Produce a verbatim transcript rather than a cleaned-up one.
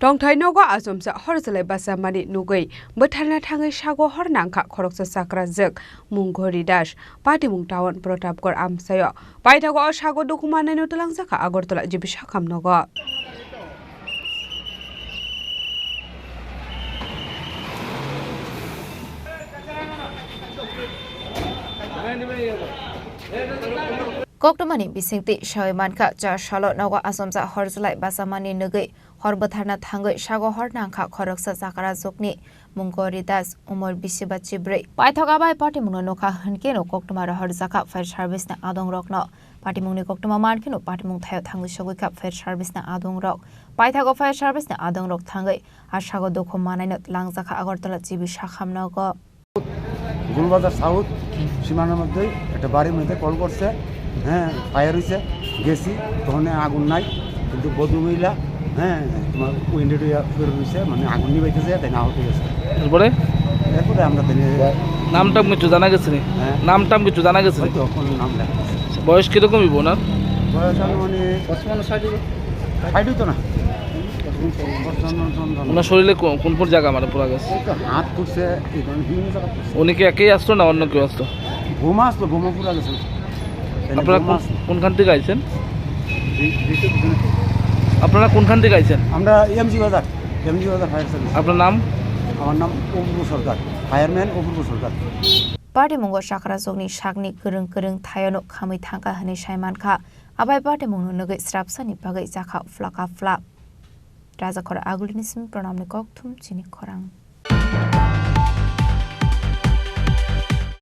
Tongthai nogo achomsa hor chwlai bachamani nugwi bwtharna thangwi sago hor nangkha khoroksa chakrajwk mung Ghori Das, patimung town Pratapgarh amchaio. Paithago o sago dukhu mannaino twlangjakha Agartala G B Sakham nogo. Koktwmani bisingtwi sawi mankha, char salo nogo achomsa hor chwlai bachamani nugwi hor bwtharna thangwi sago hor nangkha khoroksa chakrajwkni mung Ghori Das, umor bisi ba chibrwi. Paithak abai patimungno nukha hwnkhe no koktwma rohorjakha fire service ni adongrokno. Patimungni koktwma mankheno patimung thaio thangwi sogwikha fire service ni adongrok. Paithago fire service ni adongrok thangwi a sago dukhu manaino twlangjakha Agartala G B Sakham nogo. Golbazar south সীমানার মধ্যে একটা বাড়ির মধ্যে কল করছে, হ্যাঁ, ফায়ার হয়েছে, গেছি, তখন আগুন নাই, কিন্তু বধূ মহিলা, হ্যাঁ, তোমার উইন্ডো দিয়ে বের হয়েছে, মানে আগুন নিবাইতেছে, তাই না আহত হয়ে গেছে। এরপরে? এরপরে আমরা তাই নিয়ে নাম টাম কিছু জানা গেছে নি? হ্যাঁ। নাম টাম কিছু জানা গেছে নি? হয়তো কোনো নাম লেখা আছে। বয়স কিরকম হইব ওনার? বয়স আনুমানিক ষাট হইতো না। ওনার শরীরে কো-, কোন কোন জায়গা মানে পুরা গেছে? এই তো হাত ফুটছে, এই ধরনের বিভিন্ন জায়গা ফুটছে। উনি কি একাই আসতো না অন্য কেউ আসতো? বোমা আসতো, বোমা পুরা গেছে। এখানে আপনারা বোমা কোন, আসতো। কোনখান থেকে আইছেন? এই, এই তো পিছনে। আপনারা কোনখান থেকে আইছেন? আমরা এমজি বাজার, এমজি বাজার ফায়ার সার্ভিস। আপনার নাম? আমার নাম অপূর্ব সরকার, ফায়ারম্যান অপূর্ব সরকার। Patimungo chakrajwkni sakni kwrwng kwrwng thaiono khamwi thangkha hwnwi sai mankha. Abai patimungno nugwi srapsani bagwi chakha phlaka phlak. Rajakhor Agulini simi Pranamni kokthum chini khorang.